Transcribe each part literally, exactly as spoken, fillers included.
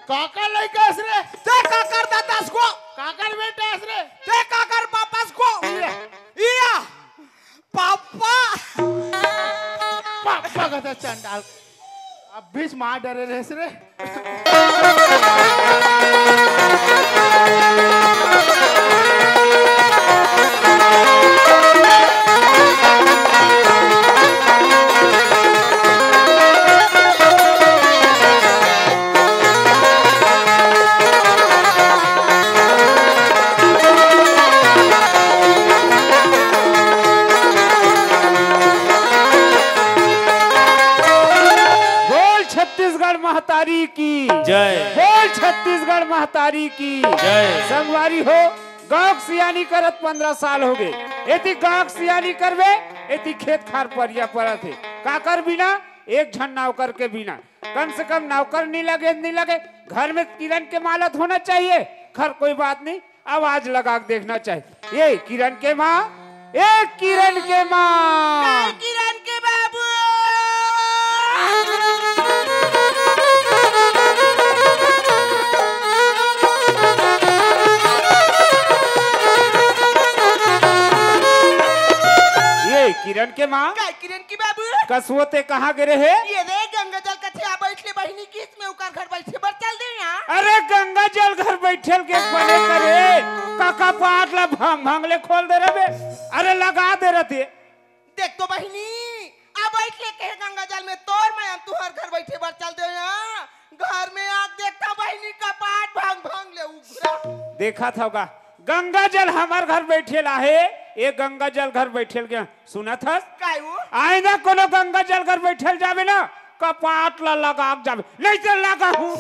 काकर लइका अस रे? ते काकर दादा अस को? काकर बेटा अस रे? ते काकर पापा अस को? इया। इया। पापा। पापा कथे चंडाल। अब बीच मार डरे रहे रे। बोल छत्तीसगढ़ महतारी की जय। बोल छत्तीसगढ़ महतारी की जय। संगवारी हो, गांव के सियानी करत पंद्रह साल हो गए। एती गांव के सियानी करबे, एती खेत खार परिया परत हे। काकर बिना? एक झन नौकर के बिना। कम से कम नौकर नी लगे, नी लगे, घर में किरण के मालत होना चाहिए। खर कोई बात नहीं, आवाज लगा के देखना चाहिए। ए किरण के माँ, ए किरण के माँ। काय किरण के बाबू? ए किरण के माँ। काय किरण के बाबू? कसुओ ते कहाँ गे रहे? ये रे गंगा जल कथे आ बैठ ले बहिनी किस में उकर घर बैठे बर चल दे यहाँ। अरे गंगा जल घर बैठल के बने करे, काका पाट ला भांग भांग ले खोल दे रहे बे। अरे लगा दे रहती। देख तो बहिनी, आ बैठ ले कहे गंगा जल में तोर मैं हम तुहर घर बैठे बर चल दे यहाँ। घर में आग देखता बहिनी कपाट भांग भांग ले उघरा। देखा था होगा, गंगा जल हमार घर बैठेल आहे, ए गंगा जल घर बैठेल के सुनत हस? काय वो? आइंदा कोनो गंगा जल घर बैठेल जाबे ना, कपाट ला लगा के जाबे, नहीं तो लगा हूँ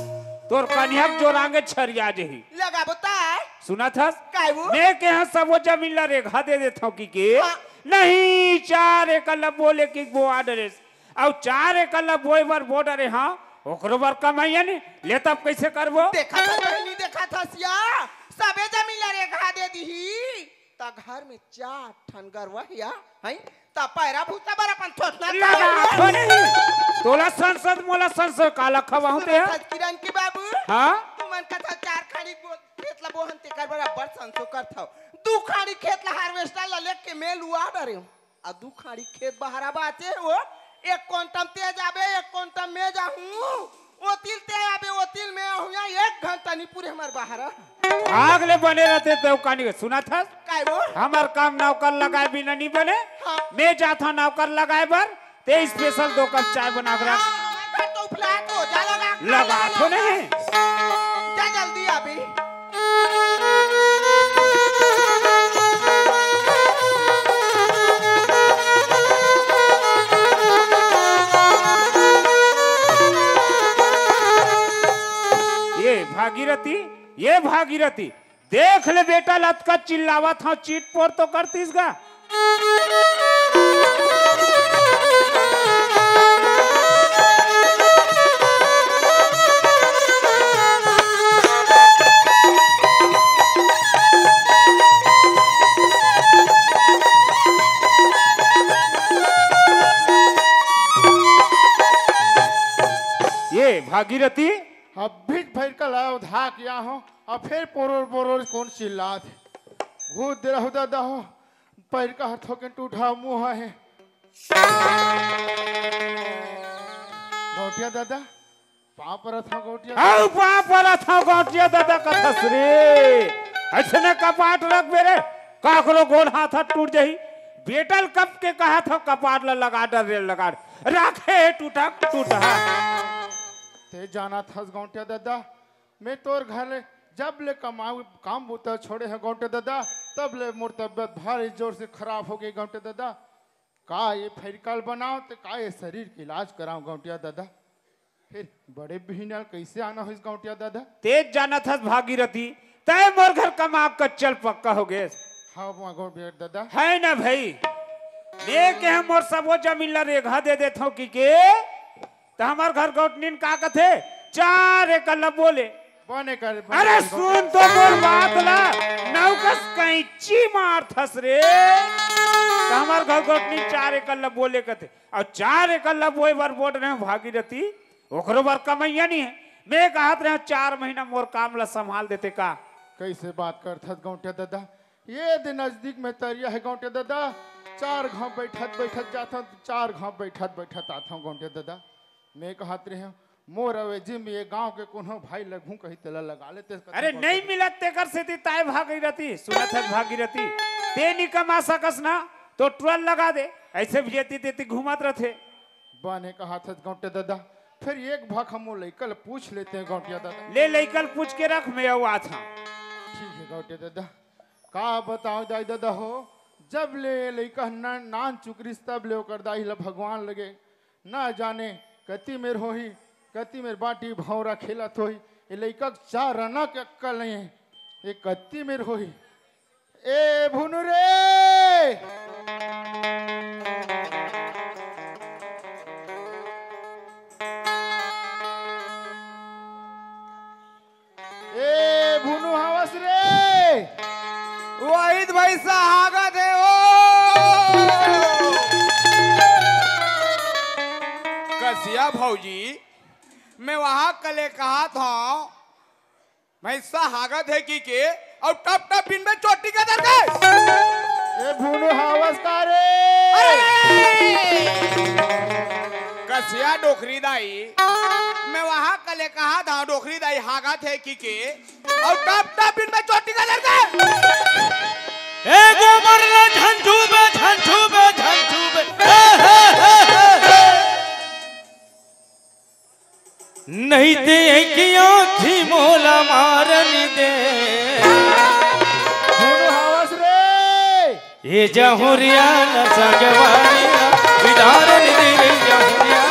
तोर कनिया के जोरांगे छरिया जही। लगा बताए। सुनत हस? काय वो? मैं के यहाँ सबो जमीन ला रेघा दे देत हूँ कि के? हाँ। नहीं, चार एकड़ ला बोले कि बोआ डरेस। अउ चार एकड़ ला बोए बर बोर्ड अरे हाँ, ओकरो बर कमाइया ने, ले तब कैसे करबो? देखा था बहिनी, देखा था सिया, सबे जमीन ला रेघा दे दीही, त घर में चार ठन गरवा हिया, हैं? त पैरा भूसा बर अपन थोथना लगा कमाइया। हो नहीं, तोला संसद मोला संसद काला खवाहूं ते ह? संसद किरण के बाबू, हाँ? तुमन कथा चार खाड़ी बो-, खेत ला बोहन तेकर बराबर संसो करथव, दू खाड़ी खेत ला हार्वेस्टर ला लेके मैं लुआ डरे हूँ। आ दू खाड़ी खेत बहरा बाचे हो, एक कोंटम ते जाबे, एक कोंटम मैं जाहूँ, ओ तिल ते आबे, ओ तिल मैं आहूँ, या एक घंटा नी पूरे हमार बहरा। आग ले बने रहते देवकानी के, सुना था? काय वो? हमार काम नौकर लगाए बिना नी बने। हाँ। मैं जाता नौकर लगाए बर, ते स्पेशल दो कप चाय बना के रख। हाँ, हमार घर तो उपला तो, जा लगा, लगा तो नहीं। जा जल्दी अभी। ये भागीरथी, ये भागीरथी, देख ले बेटा, लतका चिल्लावत हव, चीट पोर तो करतीस गा। ये भागीरथी, अभी भैर का लाव धाक या हो, अब फिर पोरोर पोरोर कोन चिल्लात हे? घूर दे रहू दादा हो, पैर का हर थोकिन टूटा मुंह हे। गौटिया दादा, पाँव परत हव गौटिया। आओ पाँव परत हव गौटिया दादा कथस रे। अइसने कपाट रख बेरे, काकरो गोड़ हाथ ह टूट जाही। बेटा ल कब के कहत हव कपाट ल लगा डर रे लगा। राखे टूटा टूटा। ते जानत हस गौटिया दादा, मैं तोर घर ले जब ले कमाऊ काम बूता छोड़े हव गौंटे ददा, तब ले मोर तबियत भारी जोर से खराब हो गई गौंटे ददा। का ये फैरिकल बनाओ ते का ये शरीर के इलाज कराओ गौंटिया ददा? फिर बड़े बिहिनल कैसे आना होइस गौंटिया ददा? तेज जानत हस भागीरथी, तय मोर घर कमा कच्चल पक्का हो गए। हाँ, वहाँ गौंटिया ददा। है ना भाई, मैं के हम मोर सबो जमीन ला रेघा दे देत हूँ कि के त हमर घर गौटनीन का कथे, चार एकड़ ल बोले। बने करे, बने अरे करे, सुन तो मोर बात ला, नौकस कैंची मारथस रे। त हमर घर गौटनीन चार एकड़ ल बोले कथे, अउ चार एकड़ ल बोए बर बोल रहे हो भागीरथी, ओकरो बर कमैया नहीं है। मैं कहत रहे चार महीना मोर काम ला संभाल देते का? कइसे बात करथस गौंटिया ददा? ये दे नजदीक में तरिया हे गौंटिया ददा, चार घांव बइठत बइठत जाथंव, चार घांव बइठत बइठत आथंव गौंटिया ददा। मैं कहत रहे मोर अवेजी में ये गांव के कोनो भाई लगहूं कही तेला लगा लेते। अरे नहीं मिलत तेकर सेती ताय भागी रहती, सुनत हस भागी रहती। ते नी कमा सकस ना तो टुरल लगा दे, अइसे भी एती तेती घूमत रथे। बने कहत हस गौंटिया ददा, फेर एक भक हम ओ लइका ल पूछ लेते हैं गौंटिया ददा। ले लइका ल पूछ के रख, मैं अउ आथंव। ठीक हे गौंटिया ददा। का बतावंव दाई ददा हो, जब ले लइका न-, नान चुकरिस तब ले ओकर दाई ल भगवान लगे। ना जाने कति मेर होही, कति मेर बांटी भौंरा खेलत होही। ए लइका के चार अना के अक्कल नइ हे, ए कति मेर होही। ए भुनु रे, ए भुनु हवस रे। वही भैंसा हागत हे ओ। कसिया भौजी, मैं वहां कले कहाथंव, भैंसा हागत हे कि के, अउ टप टप बिन में चोटी के दर के। ए भुनु हवस का रे? अरे! कसिया डोकरी दाई, मैं वहां कले कहाथंव डोकरी दाई हागत हे कि के, अउ टप टप बिन में चोटी के दर के। ए गोबर ला झंझू बे, झंझू बे, झंझू बे। ए, हे, हे, हे, हे। नहीं ते एक आँखी मोला मारन दे। भुनु हवस रे। ये जहुरिया न सगवारी विधारन दे रे जहुरिया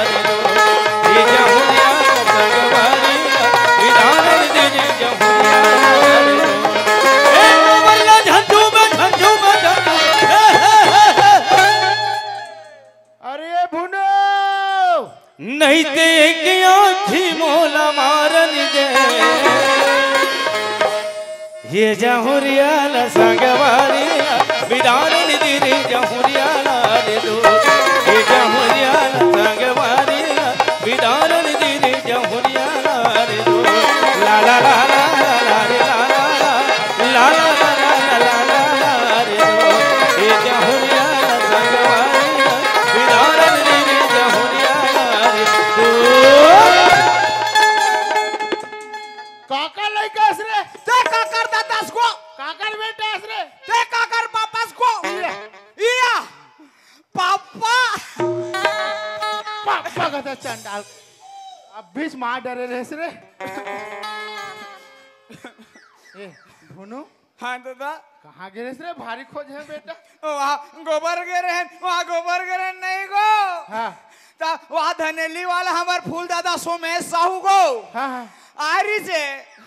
रे दो। ये जहुरिया न सगवारी विधारन दे रे जहुरिया रे दो। ए मोला झंझू में, झंझू में, झंझू। ए, हे, हे, हे, हे। अरे भुनो। नहीं ते एक आँखी मोला मारन दे। ये जहुरिया ला संगवारी ला, बिदारन दे रे जहुरिया ला रे दो। ये जहुरिया ला संगवारी ला, बिदारन दे रे जहुरिया ला रे दो। ला ला ला ला ला रे ला ला ला। ला ला ला ला ला ला ला रे दो। ये जहुरिया ला संगवारी ला, बिदारन दे रे जहुरिया ला रे दो। काकर लइका अस रे? ते काकर दादा अस गो? काकर बेटा अस रे? ते काकर पापा अस गो? इया। इया। पापा। पापा कहता चंडाल। अब बीच मार डरे रहे रे। ए, भुनु। हाँ दादा। कहाँ गे रहेस रे? भारी खोजे हँव बेटा। वहाँ गोबर गे रहेन, वहाँ गोबर गे रहेन नहीं गो। हाँ। त वहाँ धनेली वाला हमर फूल दादा सोमेश साहू गो। हाँ, हाँ। आय रहिसे।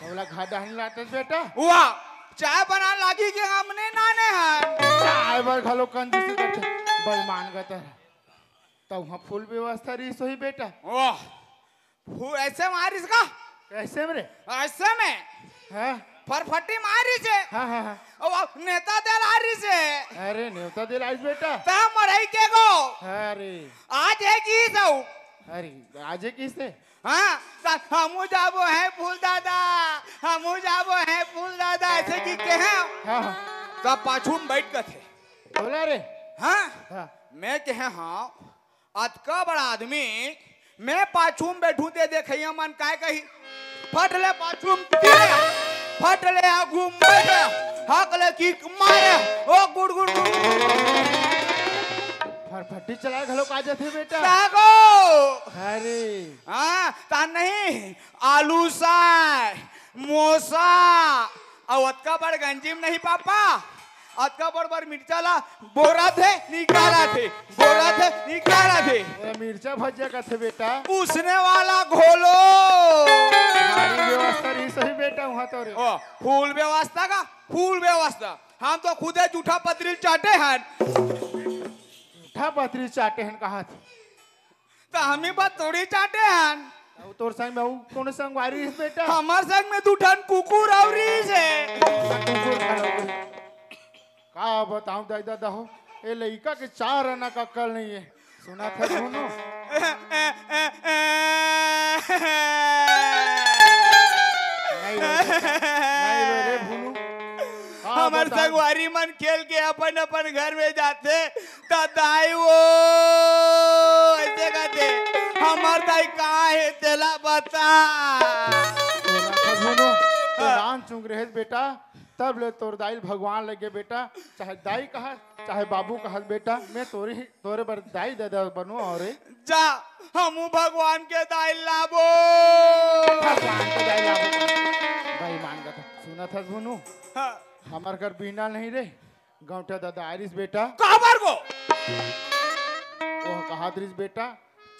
ओला घर डाहन लातेस बेटा। वहाँ चाय बनान लागी के हमने नाने हन। चाय बर घलो कंजूसी करथे, बेईमान गतर। त वहाँ फूल व्यवस्था रहिस होही बेटा। वाह। फू-, अइसे मारिस का? कइसे में रे? अइसे में। हाँ। फरफटी मारिस हे। हाँ, हाँ, हाँ। अउ नेवता दे ल आरिस हे। अरे, नेवता दे ल आइस बेटा। त मड़ई के गो। अरे। आज हे कि सऊ? अरे, आज हे कि से? हाँ, त हमू जाबो हे फूल दादा, हमू जाबो हे फूल दादा, अइसे कहि के हे। हाँ, हाँ। त पाछू में बइठ कथे। बोला रे। हाँ? हाँ। मैं कहे हाँ, अतका बड़ा आदमी, मैं पाछू में बइठूं ते देखइया मन काय कही? फट ले पाछू में तीरे, फट ले आगू में मारे, हक ले किक मारे, ओ गुड़ गुड़ गुड़ गुड़। फरफटी चलाय घलो का जथे बेटा? तागो। अरे। हाँ, त नहीं, आलू साय, मोसा, अउ अतका बड़ गंजी में नहीं पापा, अतका बड़ बड़ मिर्चा ला बोरथे, निकालथे, बोरथे, निकालथे। ए, मिर्चा भजिया कथे बेटा। उसने वाला घोलो। भारी व्यवस्था रहिस होही बेटा उहाँ तो रे। ओ, फूल व्यवस्था का, फूल व्यवस्था। हम तो खुदे जूठा पतरी चाटे हन। जूठा पतरी चाटे हन कहत। त हमी बा तोड़ी चाटे हन। अउ तोर संग में अउ कोनो संगवारी रहिस बेटा? हमर संग में दू ठन कुकुर अउ रहिस हे। कुकुर खा लो। का बतावं दाई ददा हो, ए लइका के चार अना के अक्कल नहीं हे। सुनत हस भुनो? नहीं रो रे, नहीं रो रे भुनू। हाँ, हमर बता। संगवारी मन खेल के अपन अपन घर में जाथे, त दाई वो ऐसे कहते, "हमर दाई कहाँ हे, तेला बता।" तोला था भुनू, तो हाँ। रान चुंग रहे बेटा, तब ले तोर दाई ल भगवान लगे बेटा, चाहे दाई कहा, चाहे बाबू कहा बेटा, मैं तोरे ही, तोरे बर दाई ददा बनू। और जा, हमू भगवान के दाई लाबो। भगवान के दाई लाबो। बेईमान का था। सुनत हस भुनू? हाँ। हमर घर बीना नहीं रे, गौंटा ददा आरिस बेटा। काबर गो? वो कहात रिस बेटा,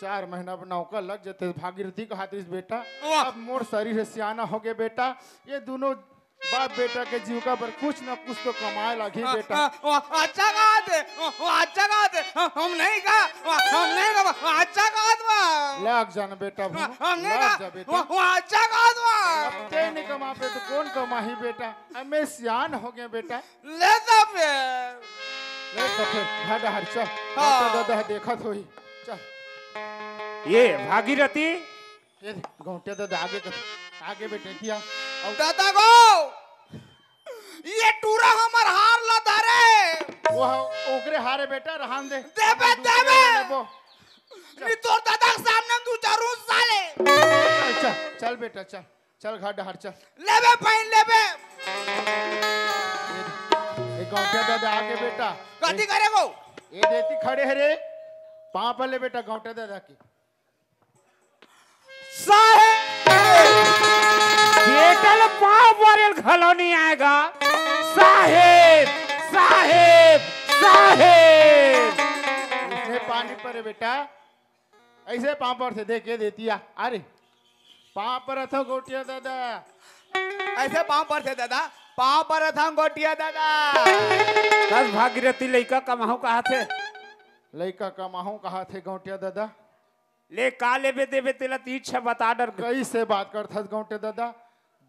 चार महीना अब नौकर लग जते, भागीरथी कहात रिस बेटा। वाह। अब मोर शरीर हे सियाना हो गए बेटा, ये दोनों बाप बेटा के जीविका बर कुछ न कुछ तो कमाए लागही हाँ, बेटा। हाँ, हाँ, अच्छा कहात हे, हाँ, हाँ, अच्छा कहात हे, हाँ, हम नहीं कहा, हाँ, हम नहीं कहा, हाँ, अच्छा कहात बा। लग जाना बेटा, हाँ, हम नहीं लग कहा, जा बेटा। हाँ, हाँ, अच्छा कहात बा। अब ते नहीं कमाबे तो कौन कमाही बेटा? अब मैं सियान हो गया बेटा। ले जा फिर। ले तो फिर, घर डहर चल। हाँ। तो दादा देखत होही। चल। ये भागीरथी। ये देख, गौंटिया दादा आगे कर, आगे बेटे दिया। और दादा गो, ये टूरा हमर हार ला धरे। वो ओकरे हारे बेटा, रहन दे। देबे, दूसरे देबे। ले लेबो। नहीं तोर दादा के सामने तू जरूर साले। चल, चल, चल बेटा, चल, चल घर डहर चल। लेबे भाई, लेबे। ये, ये गौंटिया दादा आगे बेटा। कथी करे गो? ये देती खड़े हे रे, पाँव पर ले बेटा गौंटिया दादा के। साहेब! बेटा ल पाँव परे ल घलो नहीं आएगा। साहेब, साहेब, साहेब। इसने पानी परे बेटा, ऐसे पाँव परथे, देख ये देती आ। अरे, पाँव परत हंव गौंटिया दादा। ऐसे पाँव परथे दादा, पाँव परत हंव गौंटिया दादा। कस भागीरथी लइका कमाहूं कहाथे। लइका कमाहूं कहाथे गौंटिया दादा। ले का लेबे देबे तेला त इच्छा बता डर। कइसे बात करथस गौंटिया दादा?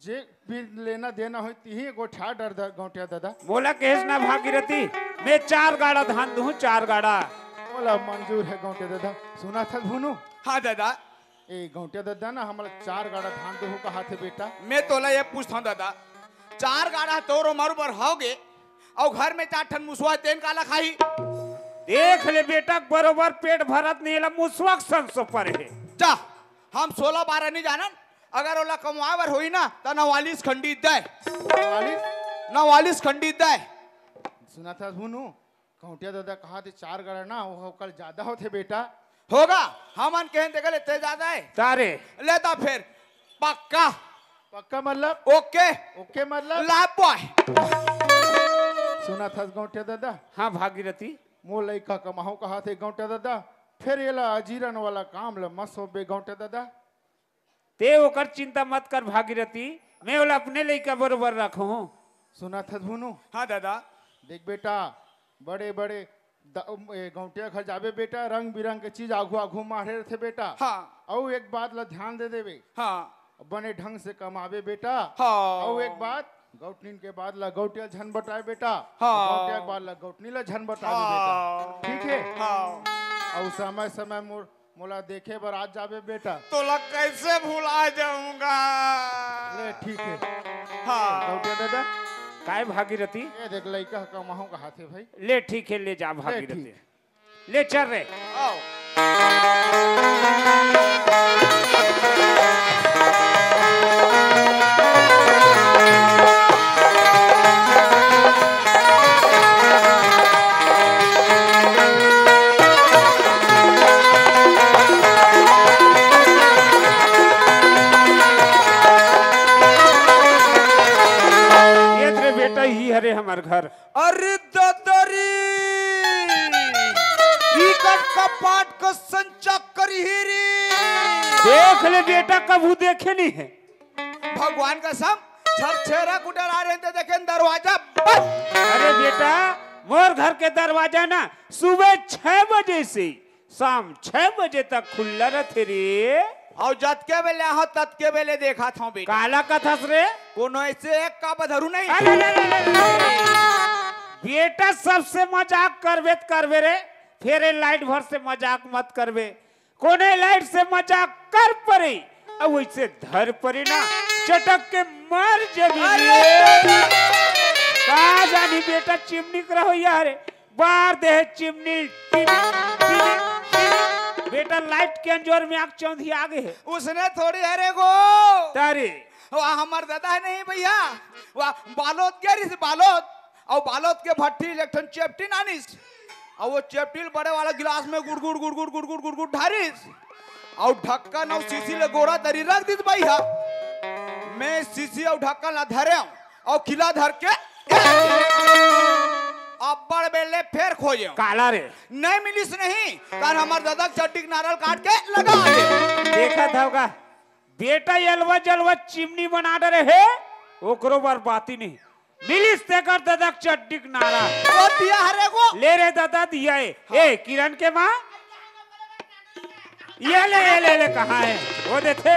जे भी लेना देना होही तिही गोठिया डर द-, गौंटिया दादा। मोला कहेस ना भागीरथी, मैं चार गाड़ा धान दूहूं, चार गाड़ा। मोला मंजूर हे गौंटिया दादा। सुनथस भुनू? हाँ दादा। ए गौंटिया दादा ना हमला चार गाड़ा धान दूहूं कहाथे बेटा। मैं तोला ये पूछथंव दादा, चार गाड़ा तोर उमर बर होगे, अउ घर में चार ठन मुसवा तेन काला खाही? देख ले बेटा, बरोबर पेट भरत नहीं, एला मुसवा के संसो परे हे। जा, हम सोलह बारह नहीं जानन, अगर ओला कमवाए बर होही ना, त नवालिस खंडी दे। नवालिस? नवालिस खंडी दे। सुनथस भुनू, गौंटिया दादा कहाथे चार गाड़ा ना, वो ओकर ज्यादा होथे बेटा। होगा, हमन कहेन तेकर ले ते ज्यादा हे। तारे। ले त फेर, पक्का। पक्का मतलब? ओके। ओके मतलब? लाइफ बॉय। सुनथस गौंटिया दादा? हाँ भागीरथी। मोर लइका कमाहूं कहाथे गौंटिया दादा, फेर एला अजीरन वाला काम ल मत सौंपबे गौंटिया दादा। ते ओकर चिंता मत कर भागीरथी, मैं ओला अपने लइका बरोबर रखहूं। सुनथस भुनू? हाँ दादा। देख बेटा, बड़े बड़े द-, ए, गौंटिया घर जाबे बेटा, रंग बिरंग के चीज आघू आघू माढ़े रथे बेटा। हाँ। अउ एक बात ला ध्यान दे देबे। हाँ। बने ढंग से कमाबे बेटा। हाँ। अउ एक बात, गौंटिन के बात ला गौंटिया झन बताए बेटा। हाँ। गौंटिया के बात ला गौंटिन ला झन बताबे बेटा। हाँ। ठीक हे? हाँ। अउ समय समय मोर, मोला देखे बर आ जाबे बेटा। तोला कैसे भुला जाऊंगा? ले ठीक हे। हाँ। गौंटिया दादा। काय भागीरथी? ये देख लइका कमाहूं कहाथे भाई। ले ठीक हे, ले जा ले भागीरथी। ठीक। ले चल रे। आओ। ये रे बेटा, ही हरे हमर घर। अरे ददरी, ई कर कपाट को संचा करिही रे। देख ले बेटा, कभू देखे नहीं हे। भगवान कसम, छरछेरा कुटरा रहिथे देखेन दरवाजा बंद। अरे बेटा, मोर घर के दरवाजा ना सुबह छह बजे से शाम छह बजे तक खुल्ला रथे रे। अउ जतके बेले आहो, ततके बेले देखत हंव बेटा। काला कथस रे? कोनो ऐसे एक का बधरू नहीं। अरे, अरे, अरे, अरे, अरे। बेटा, सबसे मजाक करबे त करबे रे, फेर ए लाइट भर से मजाक मत करबे। कोने लाइट से मजाक कर परे, अउ वइसे धर परे ना, चटक के मर जबी। अरे! का जानी बेटा, चिमनी करा हो यार, बार दे हे चिमनी, टिम, टिम, टिम। बेटा, लाइट के अंजोर में आग चौंधी आ गए है। उसने थोड़ी हरे गो। तारी। वह हमर दादा है नहीं भैया, वह बालोद के रिस बालोद, अउ बालोद के भट्टी ले एक ठन चेपटी नानिस, अउ वो चेपटी ल बड़े वाला गिलास में गुड़गुड़ गुड़गुड़ गुड़गुड़ गुड़गुड़ ढारिस, अउ ढक्कन अउ शीशी ले गोड़ा तरी रख दिस भैया। मैं शीशी अउ ढक्कन ला धरे हूँ अउ किला धर के अब्बड़ बेले फेर खोजे हूँ। काला रे। नहीं मिलिस नहीं, तार हमर दादा के चड्डी के नारल काट के लगा दे। देखत हव गा, बेटा एलवा जलवा चिमनी बना डरे हे, ओकरो बर बाती नहीं। मिलिस तेकर ददक चड्डी के नारा। वो दिया हरे गो। ले रे ददा दिया ए। ए, किरण के माँ। ये ले, ये ले, ले, कहाँ है? वो देथे।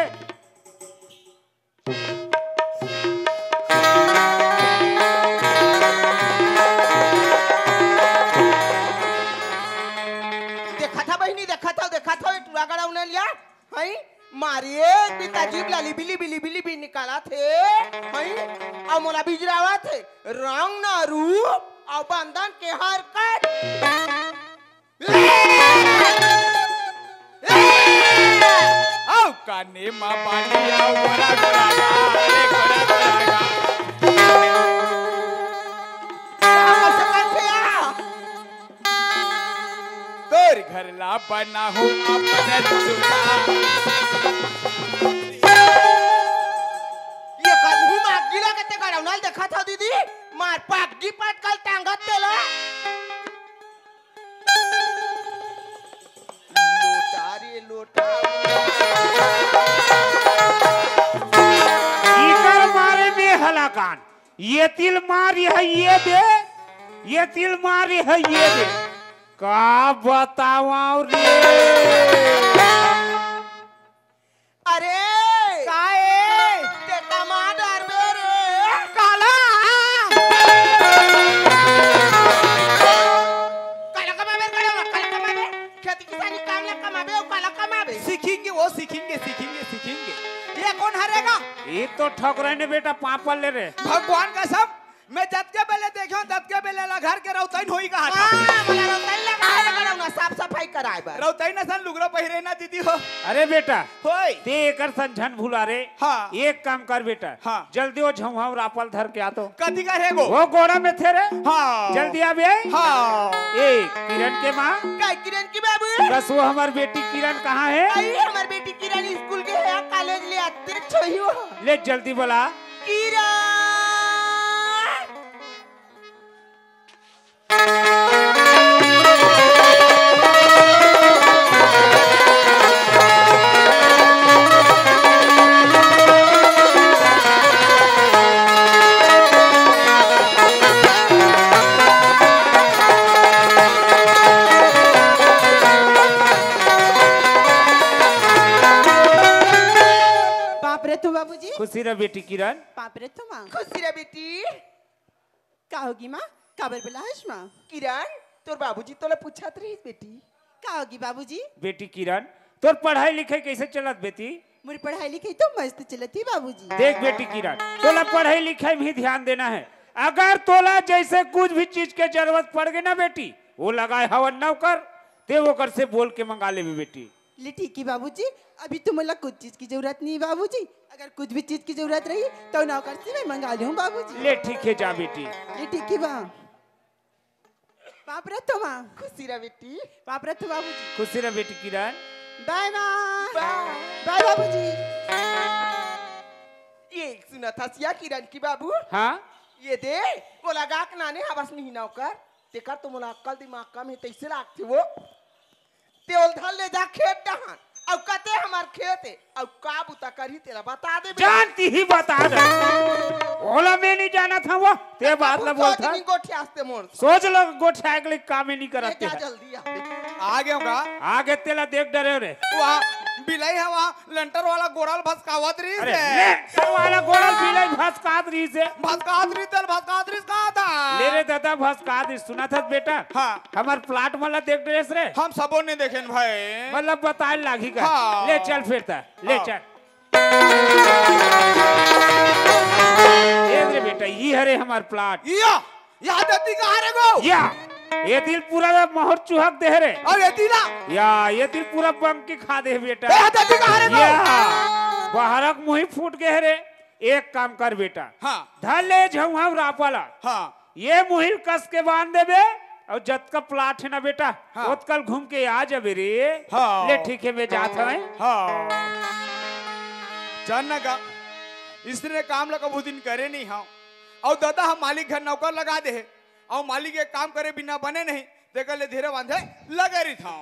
देखा था बहिनी, देखा था, देखा था, ये टुरा गड़ा उन्हें लिया। हई, मारे एक बिता जीभ ला लिबी, लिबी, लिबी, लिबी निकालत हे। हई, अउ मोला बिजरावत हे। रंग ना रूप अउ बंदन के हरकत। अउ काने मा बाली अउ गोरा गोरा गा, अरे गोरा गोरा गा। का सकत हे आ? तोर घर ला बनाहूं अपन चूल्हा। ये कर मुंह मार गिला के ते गड़ौना ल देखत हव दीदी, मार पग्गी पटकल टांगत तेला। लोटा रे लोटा। इकर मारे में हलाकान। ये तिल मार, ये है, ये दे, ये तिल मार, ये है, ये दे। का बतावंव रे? अरे! का ए? ते कमा डरबे रे। काला? काला कमाबे, काला, काला कमाबे? खेती किसानी काम ला कमाबे, अउ काला कमाबे? सीखेंगे, वो सीखेंगे, सीखेंगे, सीखेंगे। ये कौन हरे गा? ये तो ठकुराइन हे बेटा, पापड़ ले रे। भगवान कसम, मैं जतके बेले देखे हूँ, ततके बेले ला घर के रौतइन होई कहा था। हाँ, बोला रौतइन लगा है, लगा रौना, साफ सफाई कराए बर। रौतइन असन लुगरा पहिरे ना दीदी हो। अरे बेटा, होय। ते एकर सन झन भुला रे। हाँ। एक काम कर बेटा, हाँ। जल्दी वो झौंहा अउ रापल धर के आ तो। कथी का रे गो? वो गोड़ा में थे रे। हाँ। जल्दी आ बे। हाँ। ए, किरण के माँ। का किरण की बाबू? बस वो हमर बेटी किरण कहाँ है? अरे, हमर बेटी किरण स्कूल गे हे, कॉलेज ले आते छोही हो। ले जल्दी बोला। किरण। बाप रे तो बाबूजी। खुशी रह बेटी किरण। बाप रे तो माँ। खुशी रह बेटी। का होगी माँ? काबर बुलाहस माँ? किरण, तोर बाबूजी तोला पूछत रहिस बेटी। का होगी बाबूजी? बेटी किरण, तोर पढ़ाई लिखाई कैसे चलत बेटी? मोर पढ़ाई लिखाई तो मस्त चलत ही बाबूजी। देख बेटी किरण, तोला पढ़ाई लिखाई में ही ध्यान देना है। अगर तोला जैसे कुछ भी चीज के जरूरत पड़ गई ना बेटी, वो लगाए हवन नौकर, ते ओकर से बोल के मंगा लेबे बेटी। ले ठीक है बाबूजी, अभी तो मोला कुछ चीज की जरूरत नहीं बाबूजी, अगर कुछ भी चीज की जरूरत रही तो नौकर से मैं मंगा लूँ बाबूजी। ले ठीक है, जा बेटी। ले ठीक है बा। बाप रे तो माँ। खुशी रह बेटी। बाप रे तो बाबूजी। खुशी रह बेटी किरण। बाय माँ। बाय। बाय बाबूजी। ये सुना था सिया किरण की बाबू। हाँ? ये दे, वो लगा के नाने हवस नहीं नौकर। तेकर तो मोला अक्कल दिमाग कम है, तैसे लागथे वो। ते ओल धर ले जा खेत डहान, अउ कते हमर खेत हे, अउ का बुता करही तेला बता दे बेटा। जानती ही बता दे। ओला मैं नहीं जानत हंव, ते बात ला बोलत हस। गोठियास ते मोर। सोच लो गोठिया के लिए काम ही नहीं करत हे। जल्दी आ। आ गए होगा। आगे तेला देख डरे रे। वहाँ बिलाई है, वहाँ लेंटर वाला गोड़ल भसकावत रहिस हे। लेंटर वाला गोड़ल बिलाई भसकात रहिस हे। भसकात रहिस हे, भसकात रहिस का था? ले रे त भसका दिस, सुनत हस बेटा? हाँ। हमर प्लाट मन ला देख डरेस रे? हम सबो नइ देखेन भाई। मतलब बताए लागही का? हाँ। ले चल फिर त, ले हाँ। चल। ए रे बेटा, ई हरे हमर प्लाट। या, या दती कहाँ रे गो? या, एती ल पूरा महूँ चुहक दे हरे। अउ एती ला? या, एती ल पूरा बंग के खा दे बेटा। ए, या दती कहाँ रे गो? या, बाहरक मुही फूट गे हरे। एक काम कर बेटा, हाँ। धर ले झउहा रापा ला। हाँ। ये मुही ल कस के बांध देबे, अउ जतका प्लाट हे ना बेटा, हाँ। ओतका ल घूम के आ जाबे रे। हाँ। ले ठीक हे, मैं जात हवं। हाँ। जान ना का, इसने काम ला कभू दिन करे नइ हंव। अउ ददा ह मालिक घर नौकर लगा दे हे, अउ मालिक के काम करे बिना बने नहीं, तेकर ले धीरे बांधे लगे रहिथंव।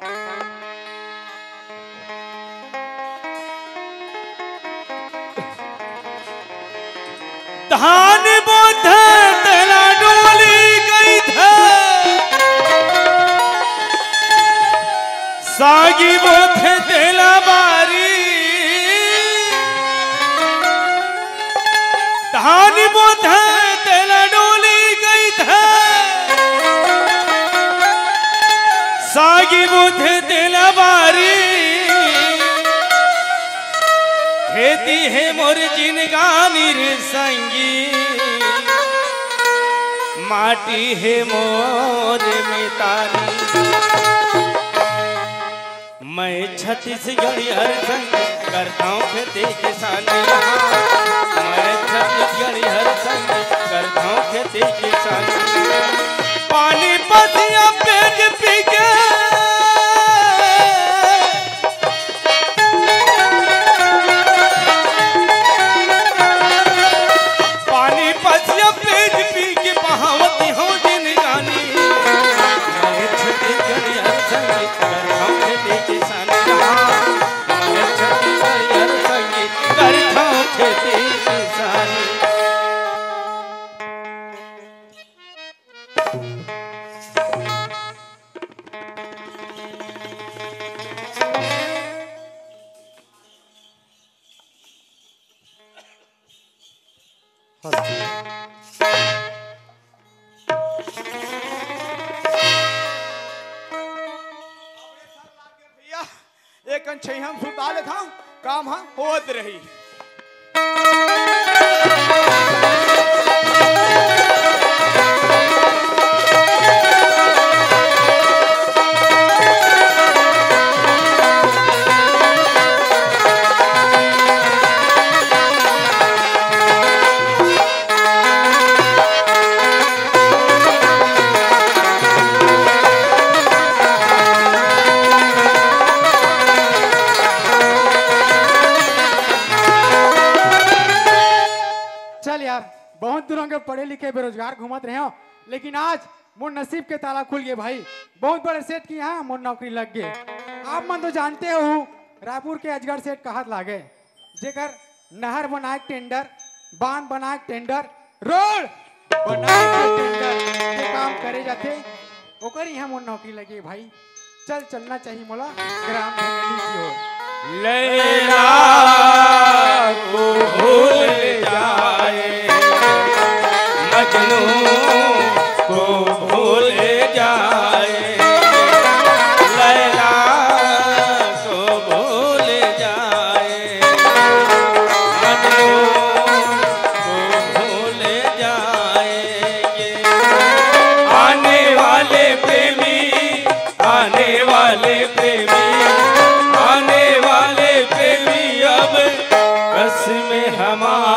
धान बोथे तेला डोली कहिथे, सागी बोथे तेला बारी। धान बोथे तेला डोली कहिथे, सागी बोथे तेला बारी। खेती हे मोर जिनगानी रे संगी, माटी हे मोर मितानी। मैं छत्तीसगढ़िया हर संग करथंव खेती किसानी। मैं छत्तीसगढ़िया हर संग करथंव खेती किसानी। पानी पसिया पेट पी के, पानी पसिया पेट पी के बहावती हंव जिनगानी। मैं छत्तीसगढ़िया हर संग करथंव खेती किसानी। मैं छत्तीसगढ़िया हर संग करथंव खेती किसानी। भैया, एक कन छइहा म सुता लेथंव, काम ह होत रही। चल यार, बहुत दूर के पढ़े लिखे बेरोजगार घूमत रहे हो, लेकिन आज मोर नसीब के ताला खुल गे भाई। बहुत बड़े सेठ के यहाँ मोर नौकरी लग गे। आप मन तो जानते हो, रायपुर के अजगर सेठ कहात लागे, जेकर नहर बनाए के टेंडर, बांध बनाए के टेंडर, रोड बनाए के टेंडर के काम करे जाथे, ओकर यहाँ मोर नौकरी लगे भाई। चल, चलना चाहिए मोला ग्राम धनेली की ओर। लैला को भूल जाए, मजनू को भूल जाए, लैला को भूल जाए, मजनू को भूल जाएंगे। आने वाले प्रेमी, आने वाले प्रेमी, आने वाले प्रेमी, अब कस में हमारे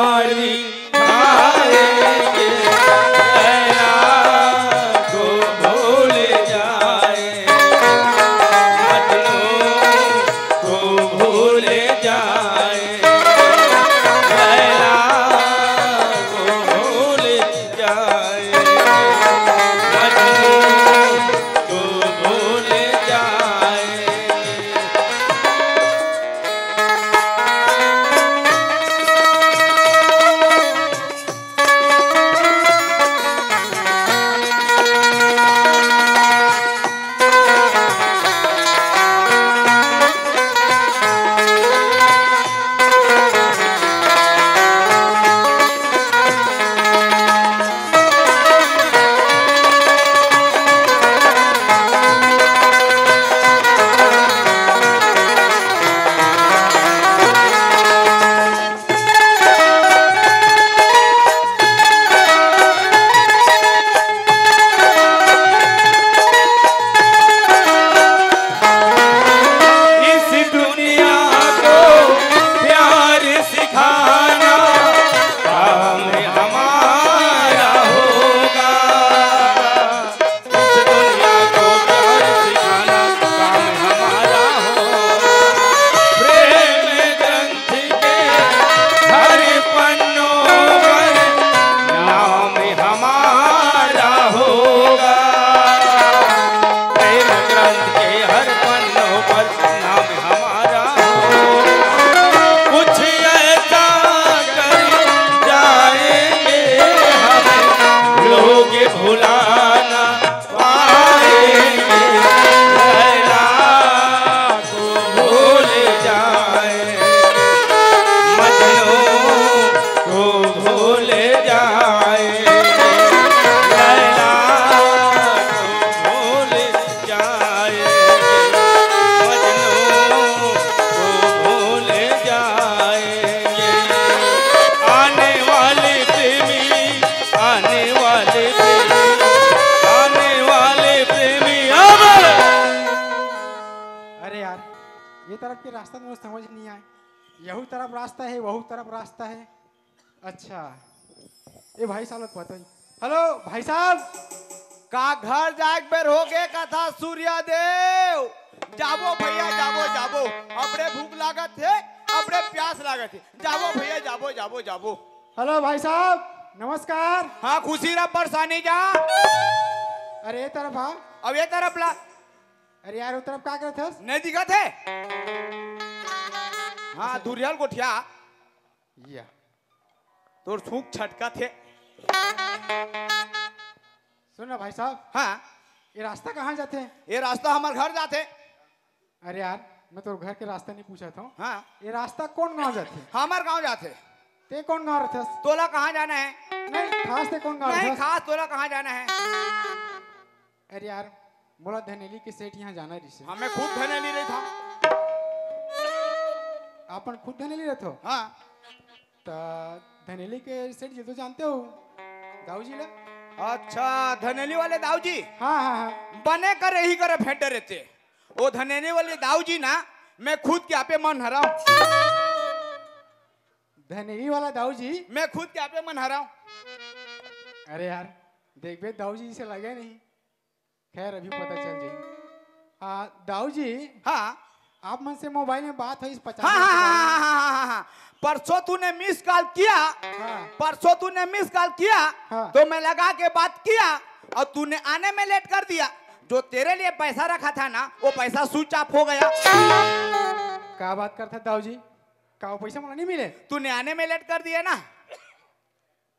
के रास्ता तो मोला समझ नहीं आए। यहू तरफ रास्ता है, वहू तरफ रास्ता है। अच्छा, ए भाई साहब ला तो पता ही। हेलो भाई साहब। का घर जाए के बेर हो गे कथा सूर्या देव? जाबो भैया, जाबो, जाबो। अपने भूख लागत हे, अपने प्यास लागत हे। जाबो भैया, जाबो, जाबो, जाबो। हेलो भाई साहब, नमस्कार। हाँ, खुशी रह, परेशानी जा। अरे, ए तरफ आ। अब ए तरफ ला। अरे यार, ओ तरफ का करत हस? नहीं दिखत हे। हाँ, अच्छा। दुरियाल गोठिया। या। तोर सूंक छटकत हे। सुन ना भाई साहब। हाँ। ये रास्ता कहाँ जाथे? ये रास्ता हमर घर जाथे। अरे यार, मैं तोर घर के रास्ता नहीं पूछत हूँ। हाँ। ये रास्ता कौन गांव जाथे? हमर गांव जाथे। ते कौन गांव रथस? तोला कहाँ जाना है? नहीं, खास ते कौन गांव नहीं, रथस? खास तोला कहाँ जाना है? अरे यार, मोला धनेली के सेठ यहाँ जाना रिहिसे। हाँ, मैं खुद धनेली रहिथंव। अपन खुद धनेली रहिथो? हाँ। त धनेली के सेठ जी तो जानते हो, दाऊ जी ला। अच्छा, धनेली वाले दाऊ जी। हाँ, हाँ, हाँ। बने करे ही करे भेंटे रहते। ओ धनेली वाले दाऊ जी ना, मैं खुद के आपे मन हराऊं। धनेली वाला दाऊ जी। मैं खुद के आपे मन हराऊं। अरे यार, देखबे दाऊ जी से लगे नहीं। खैर, अभी पता चल जाई। आ, दाऊ जी। हाँ। आप मन से मोबाइल में बात हुई पचास हाँ, हजार हाँ, के बारे में। हाँ, हाँ, हाँ, हाँ। परसों तूने मिस कॉल किया। हाँ। परसों तूने मिस कॉल किया, हाँ। तो मैं लगा के बात किया और तूने आने में लेट कर दिया। जो तेरे लिए पैसा रखा था ना, वो पैसा स्विच ऑफ हो गया। का बात करथा दाऊ जी? का वो पैसा मोला नहीं मिले? तूने आने में लेट कर दिया ना।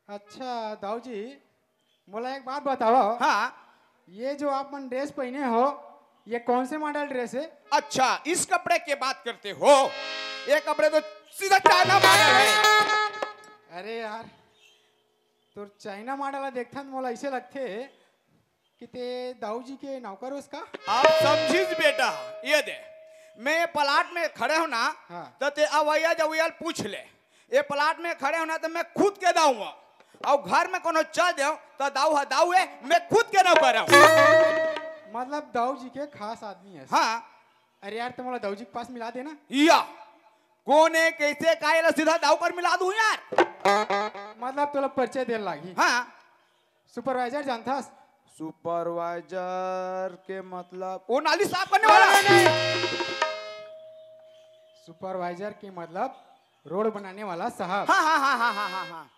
अच्छा दाऊ जी, मोला एक बात बताओ। हाँ। ये जो आप मन ड्रेस पहने हो, ये कौन से मॉडल ड्रेस है? अच्छा, इस कपड़े की बात करते हो? ये कपड़े तो सीधा चाइना मॉडल है। अरे यार, तोर चाइना मॉडल ला देखथन मोला ऐसे लगथे कि ते दाऊ जी के नौकर होस का? आप समझिस बेटा, ये दे, मैं ये प्लाट में खड़े हो ना, हाँ। तो ते अवैया जवैया पूछ ले। ये प्लाट में खड़े हो ना तो मैं खुद के दाऊ हूँ, और घर में कोनो चल देव तो दाऊ हा दाऊ है, मैं खुद के नौकर हूँ। मतलब दाऊ जी के खास आदमी है। हाँ। अरे यार, तुम मोला दाऊ जी के पास मिला देना। या कौन है, कैसे, का, एला सीधा दाऊ कर मिला दूं यार। मतलब तोला परिचय दे लागी। हाँ। सुपरवाइजर जानथस? सुपरवाइजर के मतलब वो नाली साफ करने वाला? नहीं, नहीं। सुपरवाइजर के मतलब रोड बनाने वाला साहब। हाँ, हाँ, हाँ, हाँ, हाँ, हाँ, हाँ।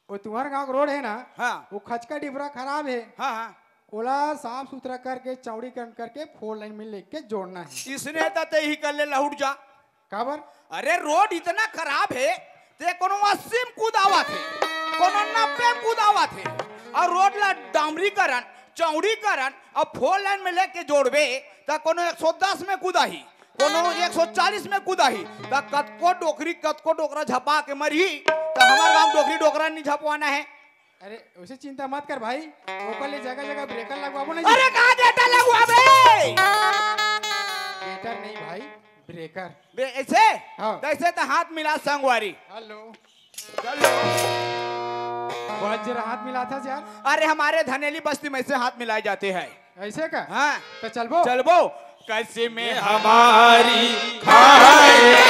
वो तुम्हारे गांव का रोड है ना? हाँ। वो खचका डिबरा खराब है। हाँ, हाँ। ओला साफ सुथरा करके, चौड़ीकरण करके, फोर लाइन में लेके जोड़ना है। इसने तो ते ही कर ले, लहुट जा। काबर? अरे, रोड इतना खराब है, ते कोनो अस्सी में कूदावत है, कोनो नब्बे में कूदावत है, और रोड ला डामरीकरण, चौड़ीकरण और फोर लाइन में लेके जोड़बे, त कोनो एक सौ दस में कूदाही, कोनो एक सौ चालीस में कूदाही, त कतको डोकरी, कतको डोकरा झपा के मरही, त हमार गांव डोकरी डोकरा नहीं झपवाना है। अरे, उसे चिंता मत कर भाई, ओकर लिए जगह जगह ब्रेकर लगवाबो नहीं। अरे, कहाँ गेटर लगवाबे? गेटर नहीं भाई, ब्रेकर। बे, ऐसे? हाँ। तो ऐसे तो हाथ मिला संगवारी। हेलो। चलो। बहुत जरा हाथ मिला था यार। अरे, हमारे धनेली बस्ती में ऐसे हाथ मिलाए जाते हैं। ऐसे का? हाँ। तो चलबो? चलबो। कैसे में हमारी खाए